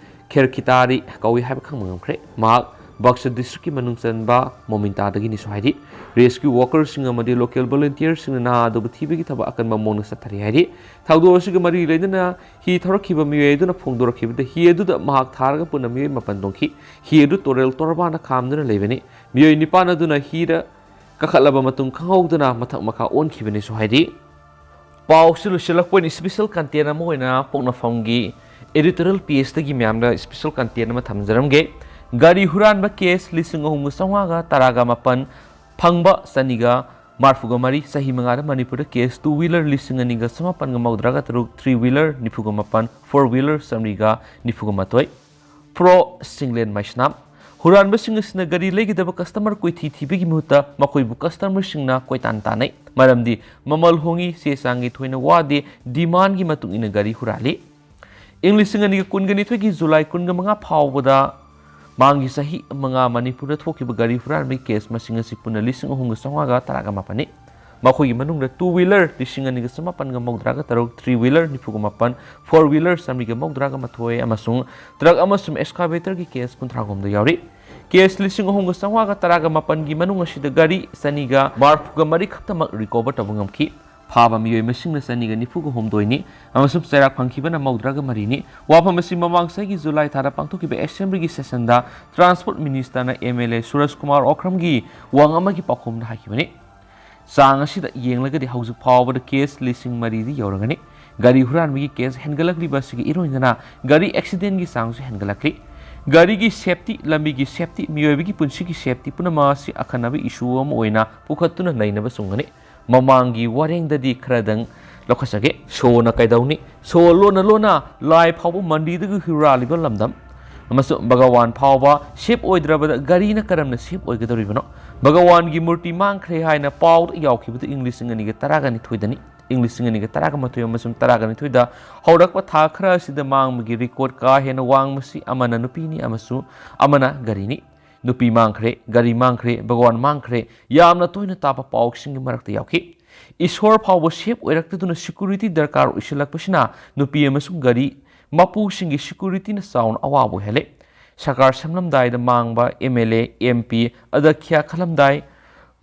ꯈꯦꯔꯈꯤꯇꯥꯔꯤ ꯀꯧꯏ ꯍꯥꯏꯕ ꯈꯪꯕ ꯉꯝꯈ꯭ꯔꯦ꯫ ꯃꯍꯥꯛ ꯕꯛꯁꯥ ꯗꯤꯁꯇ꯭ꯔꯤꯛꯀꯤ ꯃꯅꯨꯡ ꯆꯟꯕ ꯃꯣꯃꯤꯟꯇꯥꯗꯒꯤꯅꯤꯁꯨ ꯍꯥꯏꯔꯤ꯫ ꯔꯦꯁꯀ꯭ꯌꯨ ꯋꯥꯔꯀꯔꯁꯤꯡ ꯑꯃꯗꯤ ꯂꯣꯀꯦꯜ ꯚꯣꯂꯨꯟꯇꯤꯌꯔꯁꯤꯡꯅ ꯅꯍꯥ ꯑꯗꯨꯕꯨ ꯊꯤꯕꯒꯤ ꯊꯕꯛ ꯑꯀꯟꯕ ꯃꯑꯣꯡꯗ ꯆꯠꯊꯔꯤ ꯍꯥꯏꯔꯤ꯫ ꯊꯧꯗꯣꯛ ꯑꯁꯤꯒ ꯃꯔꯤ ꯂꯩꯅꯅ ꯍꯤ ꯊꯧꯔꯛꯈꯤꯕ ꯃꯤꯑꯣꯏ ꯑꯗꯨꯅ ꯐꯣꯡꯗꯣꯔꯛꯈꯤꯕꯗ ꯍꯤ ꯑꯗꯨꯗ ꯃꯍꯥꯛ ꯊꯥꯔꯒ ꯄꯨꯟꯅ ꯃꯤꯑꯣꯏ ꯃꯥꯄꯟ ꯇꯣꯡꯈꯤ꯫ ꯍꯤ ꯑꯗꯨ ꯇꯣꯔꯦꯜ ꯇꯣꯔꯕꯥꯅ ꯈꯥꯝꯗꯨꯅ ꯂꯩꯕꯅꯤ꯫ ꯃꯤꯑꯣꯏ ꯅꯤꯄꯥꯟ ꯑꯗꯨꯅ ꯍꯤꯗ ꯀꯥꯈꯠꯂꯕ ꯃꯇꯨꯡ ꯈꯪꯍꯧꯗꯅ ꯃꯊꯛ ꯃꯈꯥ ꯑꯣꯟꯈꯤꯕꯅꯤꯁꯨ ꯍꯥꯏꯔꯤ꯫ ꯄꯥꯎꯁꯤ ꯂꯣꯏꯁꯤꯜꯂꯛꯄ ꯑꯣꯏꯅ ꯁ꯭ꯄꯦꯁꯦꯜ ꯀꯟꯇꯦꯟ ꯑꯃ ꯑꯣꯏꯅ ꯄꯣꯛꯅꯐꯝꯒꯤ ꯑꯦꯗꯤꯇꯣꯔꯤꯌꯦꯜ ꯄꯦꯖꯇꯒꯤ ꯃꯌꯥꯝꯗ ꯁ꯭ꯄꯦꯁꯦꯜ ꯀꯟꯇꯦꯟ ꯑꯃ ꯊꯝꯖꯔꯝꯒꯦ꯫ ꯒꯥꯔꯤ ꯍꯨꯔꯥꯟꯕ ꯀꯦꯁ ꯂꯤꯁꯤꯡ ꯑꯍꯨꯝꯒ ꯆꯥꯝꯃꯉꯥꯒ ꯇꯔꯥꯒ ꯃꯥꯄꯟ ꯐꯪꯕ ꯆꯅꯤꯒ ꯃꯔꯤꯐꯨꯒ ꯃꯔꯤ꯫ ꯆꯍꯤ ꯃꯉꯥꯗ ꯃꯅꯤꯄꯨꯔꯗ ꯀꯦꯁ ꯇꯨ ꯋꯤꯂꯔ ꯂꯤꯁꯤꯡ ꯑꯅꯤꯒ ꯆꯃꯥꯄꯟꯒ ꯃꯧꯗ꯭ꯔꯥꯒ ꯇꯔꯨꯛ, ꯊ꯭ꯔꯤ ꯋꯤꯂꯔ ꯅꯤꯐꯨꯒ ꯃꯥꯄꯟ, ꯐꯣꯔ ꯋꯤꯂꯔ ꯆꯥꯃꯔꯤꯒ ꯅꯤꯐꯨꯒ ꯃꯥꯊꯣꯏ꯫ ꯄ꯭ꯔꯣ ꯁꯤꯡꯂꯦꯟ ꯃꯩꯁꯅꯥꯝ꯫ ꯍꯨꯔꯥꯟꯕꯁꯤꯡ ꯑꯁꯤꯅ ꯒꯥꯔꯤ ꯂꯩꯒꯗꯕ ꯀꯁꯇꯃꯔ ꯀꯣꯏꯊꯤ ꯊꯤꯕꯒꯤ ꯃꯍꯨꯠꯇ ꯃꯈꯣꯏꯕꯨ ꯀꯁꯇꯃꯔꯁꯤꯡꯅ ꯀꯣꯏꯇꯥꯟ ꯇꯥꯟꯅꯩ꯫ ꯃꯔꯝꯗꯤ ꯃꯃꯜ ꯍꯣꯡꯉꯤ, ꯆꯦ ꯆꯥꯡꯒꯤ ꯊꯣꯏꯅ ꯋꯥꯗꯦ, ꯗꯤꯃꯥꯟꯒꯤ ꯃꯇꯨꯡ ꯏꯟꯅ ꯒꯥꯔꯤ ꯍꯨꯔꯥꯜꯂꯤ꯫ ꯏꯪ ꯂꯤꯁꯤꯡ ꯑꯅꯤꯒ ꯀꯨꯟꯒ ꯅꯤꯊꯣꯏꯒꯤ ꯖꯨꯂꯥꯏ ꯀꯨꯟꯒ ꯃꯉꯥ ꯐꯥꯎꯕꯗ ꯃꯥꯡꯒꯤ ꯆꯍꯤ ꯃꯉꯥ ꯃꯅꯤꯄꯨꯔꯗ ꯊꯣꯛꯈꯤꯕ ꯒꯥꯔꯤ ꯍꯨꯔꯥꯟꯕꯒꯤ ꯀꯦꯁ ꯃꯁꯤꯡ ꯑꯁꯤ ꯄꯨꯟꯅ ꯂꯤꯁꯤꯡ ꯑꯍꯨꯝꯒ ꯆꯥꯝꯃꯉꯥꯒ ꯇꯔꯥꯒ ꯃꯥꯄꯟꯅꯤ꯫ ꯃꯈꯣꯏꯒꯤ ꯃꯅꯨꯡꯗ ꯇꯨ ꯋꯤꯂꯔ ꯂꯤꯁꯤꯡ ꯑꯅꯤꯒ ꯆꯃꯥꯄꯟꯒ ꯃꯧꯗ꯭ꯔꯥꯒ ꯇꯔꯨꯛ, ꯊ꯭ꯔꯤ ꯋꯤꯂꯔ ꯅꯤꯐꯨꯒ ꯃꯥꯄꯟ, ꯐꯣꯔ ꯋꯤꯂꯔ ꯆꯥꯃꯔꯤꯒ ꯃꯧꯗ꯭ꯔꯥꯒ ꯃꯥꯊꯣꯏ ꯑꯃꯁꯨꯡ ꯇ꯭ꯔꯛ ꯑꯃꯁꯨꯡ ꯑꯦꯛꯁꯀꯥꯚꯦꯇꯔꯒꯤ ꯀꯦꯁ ꯀꯨꯟꯊ꯭ꯔꯥꯍꯨꯝꯗꯣꯏ ꯌꯥꯎꯔꯤ꯫ ꯀꯦꯁ ꯂꯤꯁꯤꯡ ꯑꯍꯨꯝꯒ ꯆꯥꯝꯃꯉꯥꯒ ꯇꯔꯥꯒ ꯃꯥꯄꯟꯒꯤ ꯃꯅꯨꯡ ꯑꯁꯤꯗ ꯒꯥꯔꯤ ꯆꯅꯤꯒ ꯃꯔꯤꯐꯨꯒ ꯃꯔꯤ ꯈꯛꯇꯃꯛ ꯔꯤꯀꯣꯚꯔ ꯇꯧꯕ ꯉꯝꯈꯤ꯫ ꯐꯥꯕ ꯃꯤꯑꯣꯏ ꯃꯁꯤꯡꯅ ꯆꯅꯤꯒ ꯅꯤꯐꯨꯒ ꯍꯨꯝꯗꯣꯏꯅꯤ ꯑꯃꯁꯨꯡ ꯆꯩꯔꯥꯛ ꯐꯪꯈꯤꯕꯅ ꯃꯧꯗ꯭ꯔꯥꯒ ꯃꯔꯤꯅꯤ꯫ ꯋꯥꯐꯝ ꯑꯁꯤ ꯃꯃꯥꯡ ꯆꯍꯤꯒꯤ ꯖꯨꯂꯥꯏ ꯊꯥꯗ ꯄꯥꯡꯊꯣꯛꯈꯤꯕ ꯑꯦꯁꯦꯝꯕ꯭ꯂꯤꯒꯤ ꯁꯦꯁꯟꯗ ꯇ꯭ꯔꯥꯟꯁꯄꯣꯔꯠ ꯃꯤꯅꯤꯁꯇꯔꯅ M L A Suraj Kumar ꯑꯣꯈ꯭ꯔꯝꯒꯤ ꯋꯥꯍꯪ ꯑꯃꯒꯤ ꯄꯥꯎꯈꯨꯝꯗ ꯍꯥꯏꯈꯤꯕꯅꯤ꯫ ꯆꯥꯡ ꯑꯁꯤꯗ ꯌꯦꯡꯂꯒꯗꯤ ꯍꯧꯖꯤꯛ ꯐꯥꯎꯕꯗ ꯀꯦꯁ ꯂꯤꯁꯤꯡ ꯃꯔꯤꯗꯤ ꯌꯧꯔꯒꯅꯤ꯫ ꯒꯥꯔꯤ ꯍꯨꯔꯥꯟꯕꯒꯤ ꯀꯦꯁ ꯍꯦꯟꯒꯠꯂꯛꯂꯤꯕ ꯑꯁꯤꯒ ꯏꯔꯣꯏꯅꯅ ꯒꯥꯔꯤ ꯑꯦꯛꯁꯤꯗꯦꯟꯒꯤ ꯆꯥꯡꯁꯨ ꯍꯦꯟꯒꯠꯂꯛꯂꯤ꯫ ꯒꯥꯔꯤꯒꯤ ꯁꯦꯐꯇꯤ, ꯂꯝꯕꯤꯒꯤ ꯁꯦꯐꯇꯤ, ꯃꯤꯑꯣꯏꯕꯒꯤ ꯄꯨꯟꯁꯤꯒꯤ ꯁꯦꯐꯇꯤ ꯄꯨꯝꯅꯃꯛ ꯑꯁꯤ ꯑꯈꯟꯅꯕ ꯏꯁꯨ ꯑꯃ ꯑꯣꯏꯅ ꯄꯨꯈꯠꯇꯨꯅ ꯅꯩꯅꯕ ꯆꯨꯝꯒꯅꯤ꯫ ꯃꯃꯥꯡꯒꯤ ꯋꯥꯔꯦꯡꯗꯗꯤ ꯈꯔꯗꯪ ꯂꯧꯈꯠꯆꯒꯦ꯫ ꯁꯣꯅ ꯀꯩꯗꯧꯅꯤ? ꯁꯣ ꯂꯣꯟꯅ ꯂꯣꯟꯅ ꯂꯥꯏ ꯐꯥꯎꯕ ꯃꯟꯗꯤꯔꯗꯒꯤ ꯍꯨꯔꯥꯜꯂꯤꯕ ꯂꯝꯗꯝ ꯑꯃꯁꯨꯡ ꯚꯒꯋꯥꯟ ꯐꯥꯎꯕ ꯁꯦꯐ ꯑꯣꯏꯗ꯭ꯔꯕꯗ ꯒꯥꯔꯤꯅ ꯀꯔꯝꯅ ꯁꯦꯐ ꯑꯣꯏꯒꯗꯧꯔꯤꯕꯅꯣ? ꯚꯒꯋꯥꯟꯒꯤ ꯃꯨꯔꯇꯤ ꯃꯥꯡꯈ꯭ꯔꯦ ꯍꯥꯏꯅ ꯄꯥꯎꯗ ꯌꯥꯎꯈꯤꯕꯗꯨ ꯏꯪ ꯂꯤꯁꯤꯡ ꯑꯅꯤꯒ ꯇꯔꯥꯒ ꯅꯤꯊꯣꯏꯗꯅꯤ꯫ ꯏꯪ ꯂꯤꯁꯤꯡ ꯑꯅꯤꯒ ꯇꯔꯥꯒ ꯃꯥꯊꯣꯏ ꯑꯃꯁꯨꯡ ꯇꯔꯥꯒ ꯅꯤꯊꯣꯏꯗ ꯍꯧꯔꯛꯄ ꯊꯥ ꯈꯔ ꯑꯁꯤꯗ ꯃꯥꯡꯕꯒꯤ ꯔꯦꯀꯣꯔꯗ ꯀꯥ ꯍꯦꯟꯅ ꯋꯥꯡꯕꯁꯤ ꯑꯃꯅ ꯅꯨꯄꯤꯅꯤ ꯑꯃꯁꯨꯡ ꯑꯃꯅ ꯒꯥꯔꯤꯅꯤ꯫ ꯅꯨꯄꯤ ꯃꯥꯡꯈ꯭ꯔꯦ, ꯒꯥꯔꯤ ꯃꯥꯡꯈ꯭ꯔꯦ, ꯚꯒꯋꯥꯟ ꯃꯥꯡꯈ꯭ꯔꯦ ꯌꯥꯝꯅ ꯇꯣꯏꯅ ꯇꯥꯕ ꯄꯥꯎꯁꯤꯡꯒꯤ ꯃꯔꯛꯇ ꯌꯥꯎꯈꯤ꯫ ꯏꯁꯣꯔ ꯐꯥꯎꯕ ꯁꯦꯐ ꯑꯣꯏꯔꯛꯇꯗꯨꯅ ꯁꯦꯀ꯭ꯌꯨꯔꯤꯇꯤ ꯗꯔꯀꯥꯔ ꯑꯣꯏꯁꯤꯜꯂꯛꯄꯁꯤꯅ ꯅꯨꯄꯤ ꯑꯃꯁꯨꯡ ꯒꯥꯔꯤ ꯃꯄꯨꯁꯤꯡꯒꯤ ꯁꯦꯀ꯭ꯌꯨꯔꯤꯇꯤꯅ ꯆꯥꯎꯅ ꯑꯋꯥꯕ ꯑꯣꯏꯍꯜꯂꯦ꯫ ꯁꯔꯀꯥꯔ ꯁꯦꯝꯂꯝꯗꯥꯏꯗ ꯃꯥꯡꯕ M L A, M P, ꯑꯗ꯭ꯌꯛꯁ ꯈꯜꯂꯝꯗꯥꯏ,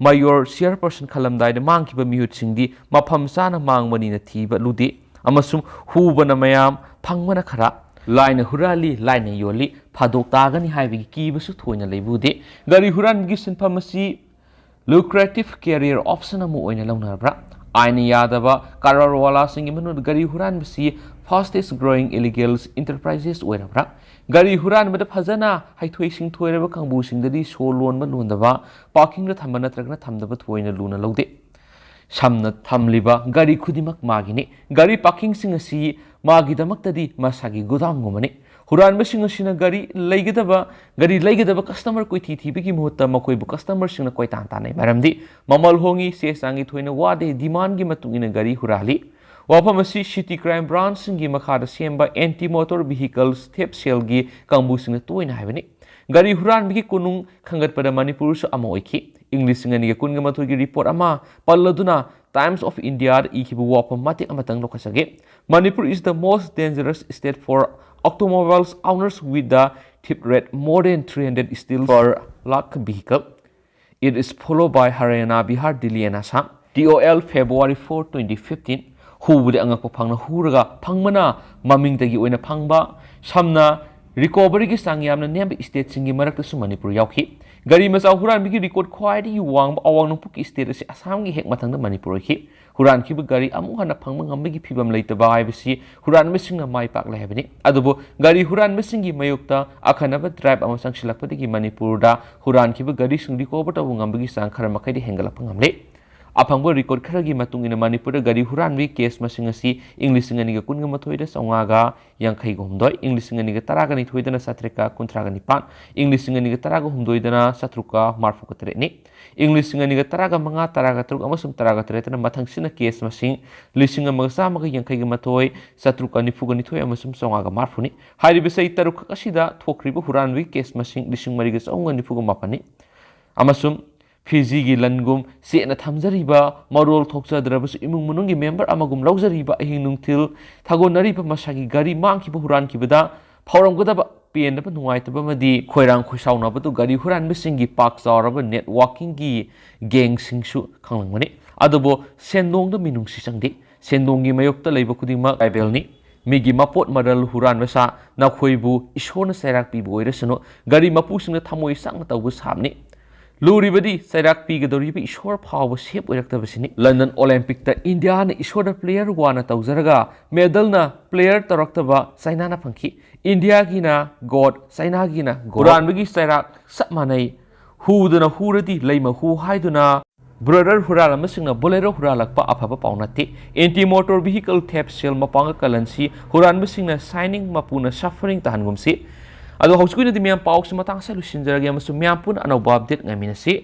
ꯃꯦꯌꯣꯔ, ꯆꯦꯌꯔꯄꯔꯁꯟ ꯈꯜꯂꯝꯗꯥꯏꯗ ꯃꯥꯡꯈꯤꯕ ꯃꯤꯍꯨꯠꯁꯤꯡꯗꯤ ꯃꯐꯝ ꯆꯥꯅ ꯃꯥꯡꯕꯅꯤꯅ ꯊꯤꯕ ꯂꯨꯗꯦ ꯑꯃꯁꯨꯡ ꯍꯨꯕꯅ ꯃꯌꯥꯝ, ꯐꯪꯕꯅ ꯈꯔ꯫ ꯂꯥꯏꯅ ꯍꯨꯔꯥꯜꯂꯤ, ꯂꯥꯏꯅ ꯌꯣꯜꯂꯤ, ꯐꯥꯗꯣꯛ ꯇꯥꯒꯅꯤ ꯍꯥꯏꯕꯒꯤ ꯀꯤꯕꯁꯨ ꯊꯣꯏꯅ ꯂꯩꯕ ꯎꯗꯦ꯫ ꯒꯥꯔꯤ ꯍꯨꯔꯥꯟꯕꯒꯤ ꯁꯤꯟꯐꯝ ꯑꯁꯤ lucrative career option ꯑꯃ ꯑꯣꯏꯅ ꯂꯧꯅꯔꯕ꯭ꯔꯥ? ꯑꯥꯏꯟꯅ ꯌꯥꯗꯕ ꯀꯥꯔꯋꯥꯂꯥꯁꯤꯡꯒꯤ ꯃꯅꯨꯡꯗ ꯒꯥꯔꯤ ꯍꯨꯔꯥꯟꯕꯁꯤ fastest growing illegal enterprises ꯑꯣꯏꯔꯕ꯭ꯔꯥ? ꯒꯥꯔꯤ ꯍꯨꯔꯥꯟꯕꯗ ꯐꯖꯅ ꯍꯩꯊꯣꯏ ꯁꯤꯡꯊꯣꯏꯔꯕ ꯀꯥꯡꯕꯨꯁꯤꯡꯗꯗꯤ ꯁꯣ ꯂꯣꯟꯕ ꯂꯣꯟꯗꯕ, ꯄꯥꯔꯀꯤꯡꯗ ꯊꯝꯕ ꯅꯠꯇ꯭ꯔꯒꯅ ꯊꯝꯗꯕ ꯊꯣꯏꯅ ꯂꯨꯅ ꯂꯧꯗꯦ꯫ ꯁꯝꯅ ꯊꯝꯂꯤꯕ ꯒꯥꯔꯤ ꯈꯨꯗꯤꯡꯃꯛ ꯃꯥꯒꯤꯅꯤ꯫ ꯒꯥꯔꯤ ꯄꯥꯔꯀꯤꯡꯁꯤꯡ ꯑꯁꯤ ꯃꯥꯒꯤꯗꯃꯛꯇꯗꯤ ꯃꯁꯥꯒꯤ ꯒꯣꯗꯥꯎꯟꯒꯨꯝꯕꯅꯤ꯫ ꯍꯨꯔꯥꯟꯕꯁꯤꯡ ꯑꯁꯤꯅ ꯒꯥꯔꯤ ꯂꯩꯒꯗꯕ, ꯒꯥꯔꯤ ꯂꯩꯒꯗꯕ ꯀꯁꯇꯃꯔ ꯀꯣꯏꯊꯤ ꯊꯤꯕꯒꯤ ꯃꯍꯨꯠꯇ ꯃꯈꯣꯏꯕꯨ ꯀꯁꯇꯃꯔꯁꯤꯡꯅ ꯀꯣꯏꯇꯥꯟ ꯇꯥꯟꯅꯩ꯫ ꯃꯔꯝꯗꯤ ꯃꯃꯜ ꯍꯣꯡꯉꯤ, ꯆꯦ ꯆꯥꯡꯒꯤ ꯊꯣꯏꯅ ꯋꯥꯗꯦ, ꯗꯤꯃꯥꯟꯒꯤ ꯃꯇꯨꯡ ꯏꯟꯅ ꯒꯥꯔꯤ ꯍꯨꯔꯥꯜꯂꯤ꯫ ꯋꯥꯐꯝ ꯑꯁꯤ ꯁꯤꯇꯤ ꯀ꯭ꯔꯥꯏꯝ ꯕ꯭ꯔꯥꯟꯆꯁꯤꯡꯒꯤ ꯃꯈꯥꯗ ꯁꯦꯝꯕ ꯑꯦꯟꯇꯤ ꯃꯣꯇꯣꯔ ꯚꯤꯍꯤꯀꯜꯁ ꯊꯦꯞ ꯁꯦꯜꯒꯤ ꯀꯥꯡꯕꯨꯁꯤꯡꯅ ꯇꯣꯏꯅ ꯍꯥꯏꯕꯅꯤ꯫ ꯒꯥꯔꯤ ꯍꯨꯔꯥꯟꯕꯒꯤ ꯀꯣꯅꯨꯡ ꯈꯟꯒꯠꯄꯗ ꯃꯅꯤꯄꯨꯔꯁꯨ ꯑꯃ ꯑꯣꯏꯈꯤ꯫ ꯏꯪ ꯂꯤꯁꯤꯡ ꯑꯅꯤꯒ ꯀꯨꯟꯒ ꯃꯥꯊꯣꯏꯒꯤ ꯔꯤꯄꯣꯔꯠ ꯑꯃ ꯄꯜꯂꯗꯨꯅ Times of Indiaꯗ ꯏꯈꯤꯕ ꯋꯥꯐꯝ ꯃꯇꯦꯛ ꯑꯃꯇꯪ ꯂꯧꯈꯠꯆꯒꯦ꯫ Manipur is the most dangerous state for automobiles owners with the theft rate more than three hundred steals per lakh vehicle. It is followed by Haryana, Bihar, Delhi and Assam. T O L, February four, twenty fifteen꯫ ꯍꯨꯕꯗꯤ ꯑꯉꯛꯄ ꯐꯪꯅ ꯍꯨꯔꯒ ꯐꯪꯕꯅ ꯃꯃꯤꯡꯗꯒꯤ ꯑꯣꯏꯅ ꯐꯪꯕ, ꯁꯝꯅ ꯔꯤꯀꯣꯚꯔꯤꯒꯤ ꯆꯥꯡ ꯌꯥꯝꯅ ꯅꯦꯝꯕ ꯁ꯭ꯇꯦꯠꯁꯤꯡꯒꯤ ꯃꯔꯛꯇꯁꯨ ꯃꯅꯤꯄꯨꯔ ꯌꯥꯎꯈꯤ꯫ ꯒꯥꯔꯤ ꯃꯆꯥ ꯍꯨꯔꯥꯟꯕꯒꯤ ꯔꯦꯀꯣꯔꯗ ꯈ꯭ꯋꯥꯏꯗꯒꯤ ꯋꯥꯡꯕ ꯑꯋꯥꯡ ꯅꯣꯡꯄꯣꯛꯀꯤ ꯁ꯭ꯇꯦꯠ ꯑꯁꯤ ꯑꯁꯥꯝꯒꯤ ꯍꯦꯛ ꯃꯊꯪꯗ ꯃꯅꯤꯄꯨꯔ ꯑꯣꯏꯈꯤ꯫ ꯍꯨꯔꯥꯟꯈꯤꯕ ꯒꯥꯔꯤ ꯑꯃꯨꯛ ꯍꯟꯅ ꯐꯪꯕ ꯉꯝꯕꯒꯤ ꯐꯤꯕꯝ ꯂꯩꯇꯕ ꯍꯥꯏꯕꯁꯤ ꯍꯨꯔꯥꯟꯕꯁꯤꯡꯅ ꯃꯥꯏ ꯄꯥꯛꯂꯦ ꯍꯥꯏꯕꯅꯤ꯫ ꯑꯗꯨꯕꯨ ꯒꯥꯔꯤ ꯍꯨꯔꯥꯟꯕꯁꯤꯡꯒꯤ ꯃꯥꯌꯣꯛꯇ ꯑꯈꯟꯅꯕ ꯗ꯭ꯔꯥꯏꯕ ꯑꯃ ꯆꯪꯁꯤꯜꯂꯛꯄꯗꯒꯤ ꯃꯅꯤꯄꯨꯔꯗ ꯍꯨꯔꯥꯟꯈꯤꯕ ꯒꯥꯔꯤꯁꯤꯡ ꯔꯤꯀꯣꯚꯔ ꯇꯧꯕ ꯉꯝꯕꯒꯤ ꯆꯥꯡ ꯈꯔ ꯃꯈꯩꯗꯤ ꯍꯦꯟꯒꯠꯂꯛꯄ ꯉꯝꯂꯦ꯫ ꯑꯐꯪꯕ ꯔꯦꯀꯣꯔꯗ ꯈꯔꯒꯤ ꯃꯇꯨꯡ ꯏꯟꯅ ꯃꯅꯤꯄꯨꯔꯗ ꯒꯥꯔꯤ ꯍꯨꯔꯥꯟꯕꯒꯤ ꯀꯦꯁ ꯃꯁꯤꯡ ꯑꯁꯤ ꯏꯪ ꯂꯤꯁꯤꯡ ꯑꯅꯤꯒ ꯀꯨꯟꯒ ꯃꯥꯊꯣꯏꯗ ꯆꯥꯝꯃꯉꯥꯒ ꯌꯥꯡꯈꯩꯒ ꯍꯨꯝꯗꯣꯏ, ꯏꯪ ꯂꯤꯁꯤꯡ ꯑꯅꯤꯒ ꯇꯔꯥꯒ ꯅꯤꯊꯣꯏꯗꯅ ꯆꯥꯇ꯭ꯔꯦꯠꯀ ꯀꯨꯟꯊ꯭ꯔꯥꯒ ꯅꯤꯄꯥꯟ, ꯏꯪ ꯂꯤꯁꯤꯡ ꯑꯅꯤꯒ ꯇꯔꯥꯒ ꯍꯨꯝꯗꯣꯏꯗꯅ ꯆꯥꯇ꯭ꯔꯨꯛꯀ ꯃꯔꯤꯐꯨꯒ ꯇꯔꯦꯠꯅꯤ꯫ ꯏꯪ ꯂꯤꯁꯤꯡ ꯑꯅꯤꯒ ꯇꯔꯥꯒ ꯃꯉꯥ, ꯇꯔꯥꯒ ꯇꯔꯨꯛ ꯑꯃꯁꯨꯡ ꯇꯔꯥꯒ ꯇꯔꯦꯠꯇꯅ ꯃꯊꯪꯁꯤꯠꯅ ꯀꯦꯁ ꯃꯁꯤꯡ ꯂꯤꯁꯤꯡ ꯑꯃꯒ ꯆꯥꯝꯃꯒ ꯌꯥꯡꯈꯩꯒ ꯃꯥꯊꯣꯏ, ꯆꯥꯇ꯭ꯔꯨꯛꯀ ꯅꯤꯐꯨꯒ ꯅꯤꯊꯣꯏ ꯑꯃꯁꯨꯡ ꯆꯥꯝꯃꯉꯥꯒ ꯃꯔꯤꯐꯨꯅꯤ꯫ ꯍꯥꯏꯔꯤꯕ ꯆꯍꯤ ꯇꯔꯨꯛ ꯈꯛ ꯑꯁꯤꯗ ꯊꯣꯛꯈ꯭ꯔꯤꯕ ꯍꯨꯔꯥꯟꯕꯒꯤ ꯀꯦꯁ ꯃꯁꯤꯡ ꯂꯤꯁꯤꯡ ꯃꯔꯤꯒ ꯆꯍꯨꯝꯒ ꯅꯤꯐꯨꯒ ꯃꯥꯄꯟꯅꯤ꯫ ꯑꯃꯁꯨꯡ ꯐꯤꯖꯤꯒꯤ ꯂꯟꯒꯨꯝ ꯆꯦꯠꯅ ꯊꯝꯖꯔꯤꯕ, ꯃꯔꯣꯜ ꯊꯣꯛꯆꯗ꯭ꯔꯕꯁꯨ ꯏꯃꯨꯡ ꯃꯅꯨꯡꯒꯤ ꯃꯦꯝꯕꯔ ꯑꯃꯒꯨꯝ ꯂꯧꯖꯔꯤꯕ, ꯑꯍꯤꯡ ꯅꯨꯡꯊꯤꯜ ꯊꯥꯒꯣꯟꯅꯔꯤꯕ ꯃꯁꯥꯒꯤ ꯒꯥꯔꯤ ꯃꯥꯡꯈꯤꯕ, ꯍꯨꯔꯥꯟꯈꯤꯕꯗ ꯐꯥꯎꯔꯝꯒꯗꯕ ꯄꯦꯟꯗꯕ, ꯅꯨꯡꯉꯥꯏꯇꯕ ꯑꯃꯗꯤ ꯈꯣꯏꯔꯥꯡ ꯈꯣꯏꯁꯥꯎꯅꯕꯗꯨ ꯒꯥꯔꯤ ꯍꯨꯔꯥꯟꯕꯁꯤꯡꯒꯤ ꯄꯥꯛ ꯆꯥꯎꯔꯕ ꯅꯦꯠꯋꯥꯔꯀꯤꯡꯒꯤ ꯒꯦꯡꯁꯤꯡꯁꯨ ꯈꯪꯂꯝꯒꯅꯤ꯫ ꯑꯗꯨꯕꯨ ꯁꯦꯟꯗꯣꯡꯗ ꯃꯤꯅꯨꯡꯁꯤ ꯆꯪꯗꯦ꯫ ꯁꯦꯟꯗꯣꯡꯒꯤ ꯃꯥꯌꯣꯛꯇ ꯂꯩꯕ ꯈꯨꯗꯤꯡꯃꯛ ꯇ꯭ꯔꯥꯏꯕꯦꯜꯅꯤ꯫ ꯃꯤꯒꯤ ꯃꯄꯣꯠ ꯃꯔꯜ ꯍꯨꯔꯥꯟꯕ ꯁꯥ, ꯅꯈꯣꯏꯕꯨ ꯏꯁꯣꯔꯅ ꯆꯩꯔꯥꯛ ꯄꯤꯕ ꯑꯣꯏꯔꯁꯅꯨ, ꯒꯥꯔꯤ ꯃꯄꯨꯁꯤꯡꯅ ꯊꯃꯣꯏ ꯆꯥꯛꯅ ꯇꯧꯕ ꯁꯥꯕꯅꯤ꯫ ꯂꯨꯔꯤꯕꯗꯤ ꯆꯩꯔꯥꯛ ꯄꯤꯒꯗꯧꯔꯤꯕ ꯏꯁꯣꯔ ꯐꯥꯎꯕ ꯁꯦꯞ ꯑꯣꯏꯔꯛꯇꯕꯁꯤꯅꯤ꯫ ꯂꯟꯗꯟ ꯑꯣꯂꯦꯝꯄꯤꯛꯇ ꯏꯟꯗꯤꯌꯥꯅ ꯏꯁꯣꯔꯗ ꯄ꯭ꯂꯦꯌꯔ ꯋꯥꯟꯅ ꯇꯧꯖꯔꯒ ꯃꯦꯗꯜꯅ ꯄ꯭ꯂꯦꯌꯔ ꯇꯧꯔꯛꯇꯕ ꯆꯥꯏꯅꯥꯅ ꯐꯪꯈꯤ꯫ ꯏꯟꯗꯤꯌꯥꯒꯤꯅ ꯒꯣꯗ, ꯆꯥꯏꯅꯥꯒꯤꯅ ꯒꯣꯗ꯫ ꯍꯨꯔꯥꯟꯕꯒꯤ ꯆꯩꯔꯥꯛ ꯆꯞ ꯃꯥꯟꯅꯩ꯫ ꯍꯨꯗꯅ ꯍꯨꯔꯗꯤ ꯂꯩꯃ ꯍꯨ ꯍꯥꯏꯗꯨꯅ ꯕ꯭ꯔꯗꯔ ꯍꯨꯔꯥꯜ ꯑꯃꯁꯤꯡꯅ ꯕꯣꯂꯦꯔꯣ ꯍꯨꯔꯥꯜꯂꯛꯄ ꯑꯐꯕ ꯄꯥꯎ ꯅꯠꯇꯦ꯫ ꯑꯦꯟꯇꯤ ꯃꯣꯇꯣꯔ ꯚꯤꯍꯤꯀꯜ ꯊꯦꯞ ꯁꯦꯜ ꯃꯄꯥꯡꯒꯜ ꯀꯜꯂꯟꯁꯤ ꯍꯨꯔꯥꯟꯕꯁꯤꯡꯅ ꯁꯥꯏꯅꯤꯡ ꯃꯄꯨꯅ ꯁꯐꯔꯤꯡ ꯇꯥꯍꯟꯒꯨꯝꯁꯤ꯫ ꯑꯗꯣ ꯍꯧꯖꯤꯛꯀꯤ ꯑꯣꯏꯅꯗꯤ ꯃꯌꯥꯝ ꯄꯥꯎꯁꯤ ꯃꯇꯥꯡ ꯑꯁꯤꯗ ꯂꯣꯏꯁꯤꯟꯖꯔꯒꯦ ꯑꯃꯁꯨꯡ ꯃꯌꯥꯝ ꯄꯨꯟꯅ ꯑꯅꯧꯕ ꯑꯞꯗꯦꯠ ꯉꯥꯏꯃꯤꯟꯅꯁꯤ꯫